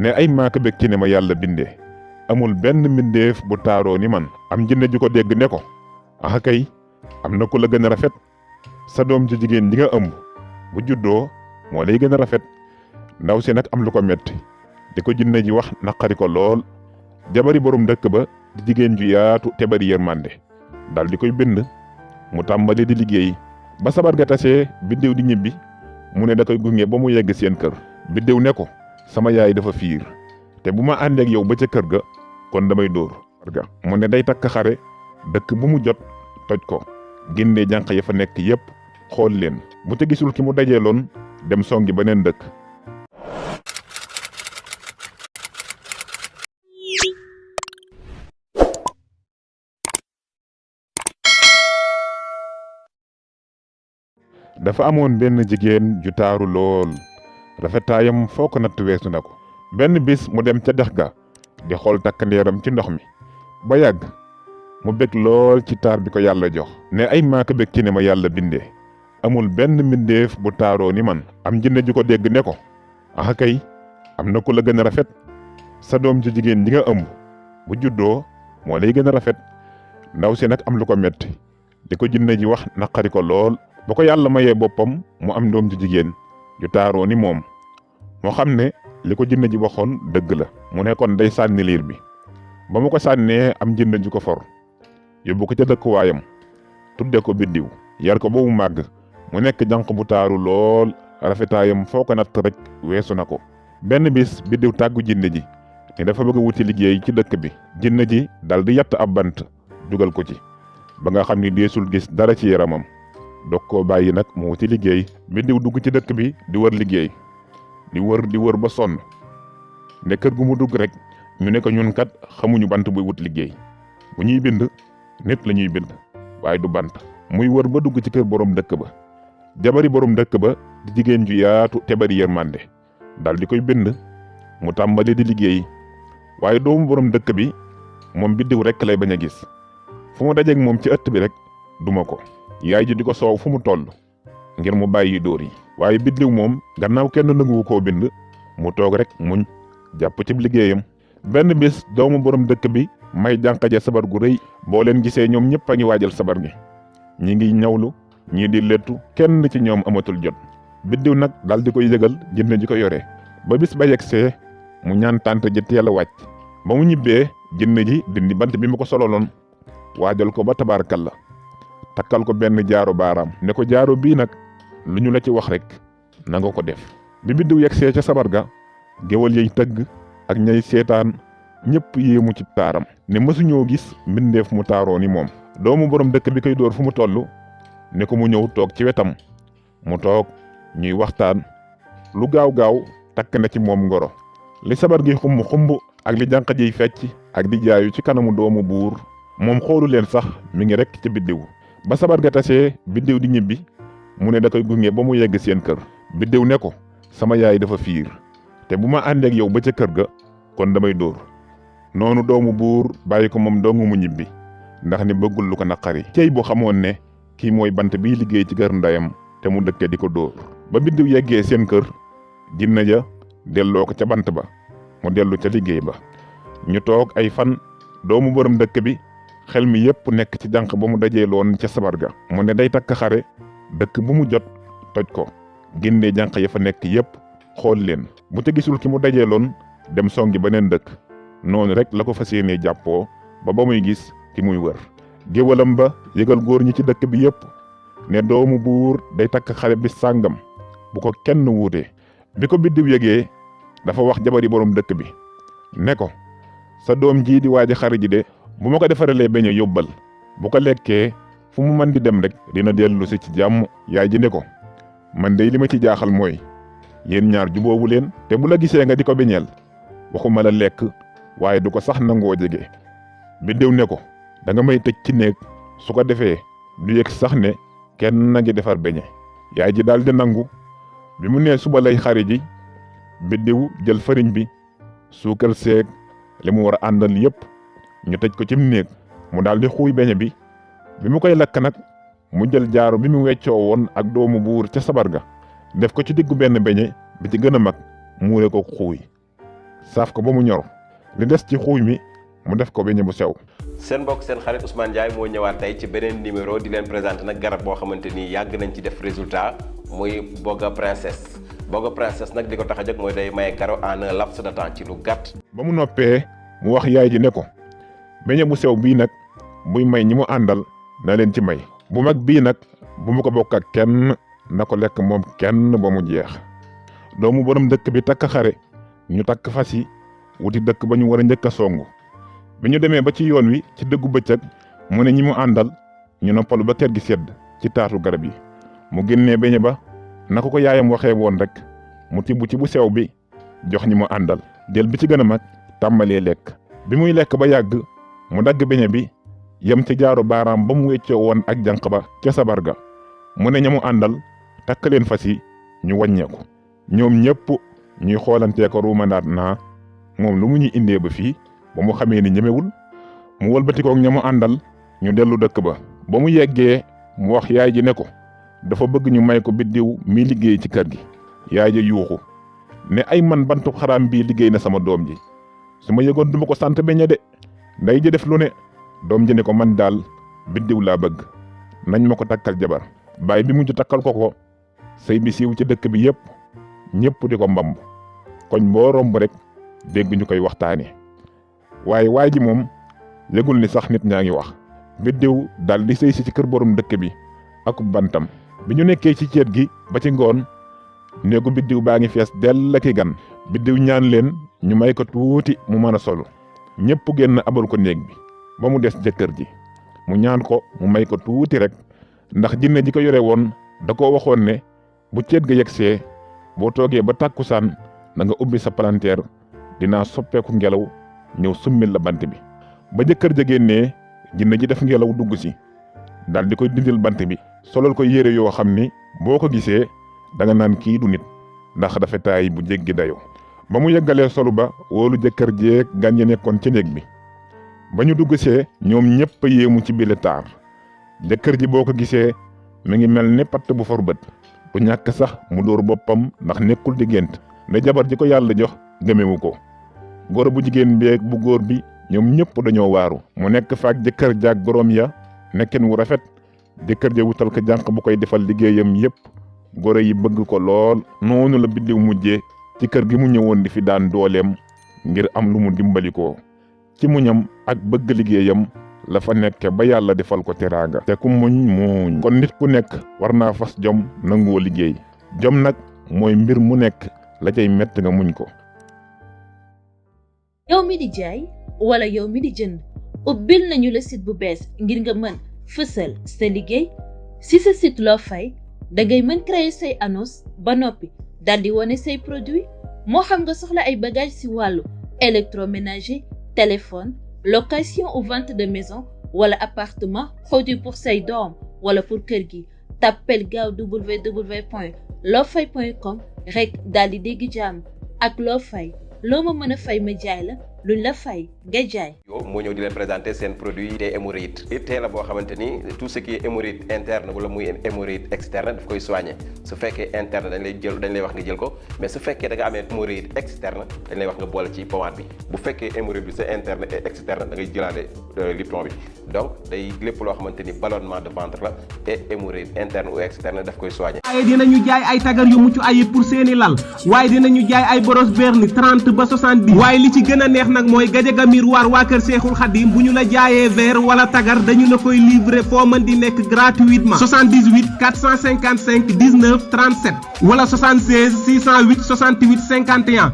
ne ay maaka bég ci ne ma yàlla bindee amul benn mbindeef bu taaroo ni man. am jinne ju ko dégg ne ko ah kay am na ku la gën a rafet sa doom ju jigéen ji nga ëmb bu juddoo moo lay gën a rafet. ndaw si nag am lu ko metti di ko jinne ji wax naqari ko lool. jabari borom dëkk ba di jigéen ju yaatu te bari yërmande dal di koy bind mu tàmbali di liggéey ba sabar ga tasee biddiw di ñibbi mu ne da koy gunge ba mu yegg seen kër. biddiw ne ko sama yaay dafa fiir te bu ma àndeek yow ba ca kër ga kon damay dóor ga mu ne day takk xare dëkk bu mu jot toj ko génnee jànq ya fa nekk yépp xool leen bu te gisul ki mu dajeeloon dem songi beneen dëkk. dafa amoon benn jigéen ju taaru lool rafetaayam foo ko natt weesu na ko. benn bis mu dem ca dex ga di xool takkandeeram ci ndox mi ba yàgg mu bég lool ci taar bi ko yàlla jox. ne ay maaka bég ci ne ma yàlla bindee amul benn mbindeef bu taaroo ni man. am jinne ju ko dégg ne ko ah kay am na ku la gën a rafet sa doom ju jigéen ji nga ëmb bu juddoo moo lay gën a rafet. ndaw si nag am lu ko metti di ko jinne ji wax naqari ko lool. ba ko yàlla mayee boppam mu am doom ju jigéen ju taaroo ni moom moo xam ne li ko jinne ji waxoon dëgg la. mu ne kon day sànni liir bi ba mu ko sànnee am jinne ju ko for yóbbu ko ca dëkkuwaayam tudde ko biddiw yar ko ba mu màgg mu nekk jànq bu taaru lool rafetaayam foo ko natt rek weesu na ko. benn bis biddiw tàggu jinne ji ne dafa bëgg a wuti liggéey ci dëkk bi. jinne ji dal di yatt ab bant dugal ko ci ba nga xam ni deesul gis dara ci yaramam. dog koo bàyyi nag mu wuti liggéey. biddiw dugg ci dëkk bi di wër liggéey di wër ba sonn ne kër gu mu dugg rek ñu ne ko ñun kat xamuñu bant buy wut liggéey bu ñuy bind nit la ñuy bind waaye du bant. muy wër ba dugg ci kër borom dëkk ba. jabari borom dëkk ba di jigéen ju yaatu te bari yërmande dal di koy bind mu tàmbali di liggéey waaye doomu borom dëkk bi moom biddiw rek lay bañ a gis. fu mu dajeeg moom ci ëtt bi rek duma ko. yaay ji di ko soow fu mu toll ngir mu bàyyi dóor yi. waaye biddiw moom gannaaw kenn nanguwu koo bind mu toog rek muñ jàpp ci liggéeyam. benn bis doomu borom dëkk bi may jànq ja sabar gu rëy. boo leen gisee ñoom ñëpp a ngi waajal sabar gi ñi ngi ñawlu ñii di lettu kenn ci ñoom amatul jot. biddiw nag dal di koy yëgal jinne ji ko yore ba bis ba yegsee mu ñaan tànt ji teel a wàcc. ba mu ñibbee jinne ji dindi bant bi mu ko sololoon waajal ko ba tabaarkalla takkal ko benn jaaro baaraam ne ko jaaro bii nag lu ñu la ci wax rek na nga ko def. bi biddiw yegsee ca sabar ga géwal yey tëgg ak ñay seetaan ñëpp yéemu ci taaram ne mësuñoo gis mbindeef mu taaroo ni moom. doomu borom dëkk bi koy dóor fu mu toll ne ko mu ñëw toog ci wetam mu toog ñuy waxtaan lu gaaw takk na ci moom ngoro. li sabar gi xumb ak li jànq jiy fecc ak di jaayu ci kanamu doomu buur moom xoolu leen sax mi ngi rek ci biddiw. ba sabar ga tasee biddiw di ñibbi mu ne da koy gunge ba mu yegg seen kër. biddiw ne ko sama yaay dafa fiir te bu ma àndeek yow ba ca kër ga kon damay dóor. noonu doomu buur bàyyi ko moom dong mu ñibbi ndax ni bëggul lu ko naqari. cey bu xamoon ne kii mooy bant biy liggéey ci kër ndeyam te mu dëkke di ko dóor. ba biddiw yeggee seen kër jinne ja delloo ko ca bant ba mu dellu ca liggéey ba. ñu toog ay fan doomu borom dëkk bi xel mi yépp nekk ci jànq ba mu dajeeloon ca sabar ga. mu ne day takk xare dëkk bu mu jot toj ko génnee jànq ya fa nekk yépp xool leen bu te gisul ki mu dajeeloon dem songi beneen dëkk. noonu rek la ko fas yéenee jàppoo ba muy gis ki muy wër. géwalam ba yëgal góor ñi ci dëkk bi yépp ne doomu buur day takk xare bi sàngam bu ko kenn wuute. bi ko biddiw yëgee dafa wax jabari borom dëkk bi ne ko sa doom jii di waaji xare ji de bu ma ko defaralee beñe yóbbal bu ko lekkee fu mu mën di dem rek dina dellu si ci jàmm. yaay ji ne ko man de li ma ci jaaxal mooy yéen ñaar juboowu leen te bu la gisee nga di ko beñeel waxuma la lekk waaye du ko sax nangoo jege. biddiw ne ko da nga may tëj ci néeg su ko defee du yëg sax ne kenn na ngi defar beñe. yaay ji daal di nangu. bi mu nee suba lay xari ji biddiw jël fariñ bi suukar seeg li mu war a àndal yépp ñu tëj ko cim néeg mu daal di xuuy beñe bi. bi mu koy lakk nag mu jël jaaro bi mu weccoo woon ak doomu buur ca sabar ga def ko ci diggu benn beñe bi ci gën a mag muure ko xuuy saaf ko ba mu ñor li des ci xuuy mi mu def ko beñe bu sew. seen mbokk seen xarit Ousmane Ndiaye moo ñëwaat tey ci beneen numéro di leen présenter nag garab boo xamante ni yàgg nañ ci def résultat muy Boga Princess. Boga Princess nag li ko tax a jóg mooy day maye karaw en un laps de temps ci lu gàtt. ba mu noppee mu wax yaay ji ne ko beñe bu sew bii nag buy may ñi mu àndal na leen ci may bu mag bii nag bu mu ko bokk ak kenn na ko lekk moom kenn ba mu jeex. doomu borom dëkk bi takk xare ñu takk fas yi wuti dëkk ba ñu war a njëkk a songu bi ñu demee ba ci yoon wi ci dëggu bëccëg mu ne ñi mu àndal ñu noppalu ba kër gi sedd ci taatu garab yi mu génnee beñe ba na ko yaayam waxee woon rek mu tibb ci bu sew bi jox ñi mu àndal jël bi ci gën a mag tàmbalee lekk bi muy lekk ba yàgg mu dagg beñe bi yem ci jaaru baaraam ba mu weccoo woon ak jànq ba ca sabar ga mu ne ña mu àndal takk leen fas yi ñu wàññeeku ñoom ñëpp ñuy xoolantee ko ruumandaat naa moom lu mu ñuy indee ba fii ba mu xamee ni ñemewul mu wëlbatikook ña mu àndal ñu dellu dëkk ba mu yeggee mu wax yaay ji ne ko dafa bëgg ñu may ko biddiw mi liggéey ci kër gi yaay ji yuuxu ne ay man bantu xaraam bii liggéey na sama doom ji su ma yëgoon duma ko sant beñe de nday ji def lu ne doom ji ne ko man daal biddiw laa bëgg nañ ma ko takkal jabar baay bi mujj takkal ko sëy bi siiw ci dëkk bi yépp ñëpp di ko mbamb koñ boo romb rek dégg ñu koy waxtaane waaye waay ji moom yëgul ni sax nit ñaa ngi wax biddiw daal di sëy si ci kër borom dëkk bi ak bantam bi ñu nekkee ci ceet gi ba ci ngoon néegu biddiw baa ngi fees dell ki gan biddiw ñaan leen ñu may ko tuuti mu mën a solu ñëpp génn abal ko néeg bi ba mu des jëkkër ji mu ñaan ko mu may ko tuuti rek ndax jinne ji ko yore woon da ko waxoon ne bu ceet ga yegsee boo toogee ba tàkkusaan da nga ubbi sa palanteer dinaa soppeeku ngelaw ñëw summil la bant bi ba jëkkër ja génnee jinne ji def ngelaw dugg si daal di koy dindil bant bi solal ko yére yoo xam ni boo ko gisee da nga naan kii du nit ndax rafetaay bu jéggi dayo ba mu yeggalee solu ba wóolu jëkkër jeeg gan ya nekkoon ci néeg bi ba ñu dugg see ñoom ñëpp a yéemu ci bile taar jëkkër ji boo ko gisee mi ngi mel ni patt bu for bët bu ñàkk sax mu dóor boppam ndax nekkul di gént ne jabar ji ko yàlla jox gëmewu ko góor bu jigéen beeg bu góor bi ñoom ñëpp dañoo waaru mu nekk faak jëkkër jaag goroom ya nekkin wu rafet jëkkër ja wutal ko jànq bu koy defal liggéeyam yépp góor yi bëgg ko lool noonu la biddiw mujjee ci kër gi mu ñëwoon di fi daan dooleem ngir am lu mu dimbali ko ci muñam ak bëgg liggéeyam la fa nekke ba yàlla defal ko teraanga te ku muñ kon nit ku nekk war naa fas jom nangoo liggéey jom nag mooy mbir mu nekk la cay mett nga muñ ko. yow mi di jaay wala yow mi di jënd ubbil nañu la site bu bees ngir nga mën fësal sa liggéey si sa site loo fay dangay mën créer say annonce ba noppi dal di wane say produit moo xam nga soxla ay bagages si wàllu électroménager téléphone location ou vente de maison wala appartement produit pour say doom wala pour kër gi tappel gaaw www.lofay.com rek daal di dégg jàmm ak loo fay loo ma mën a fay ma jaay la luñ la fay nga jaay. moo ñëw di leen présenter seen produit des hémorroïdes tey la boo xamante ni tout ce qui est hémorroïde interne wala muy hémorroïde externe daf koy soigner su fekkee interne dañ lay wax nga jël ko mais su fekkee da nga amee hémorroïde externe dañ lay wax nga boole ci pommade bi bu fekkee hémorroïde bi c'est interne et externe da ngay jëlaale lipton bi donc day lépp loo xamante ni ballonnement de ventre la et hémorroïde interne ou externe daf koy soigner. waaye dinañu jaay ay tagar yu mucc ayib pour seeni lal waaye dinañu jaay ay brosse vernis 30 ba 70 waaye li ci gën a neex nag mooy Gadiaga miroir waa kër Seexul Xadim bu ñu la jaayee verre wala tagar dañu la koy livrer foo mën di nekk gratuitement 78 455 19 37 wala 76 608 68 51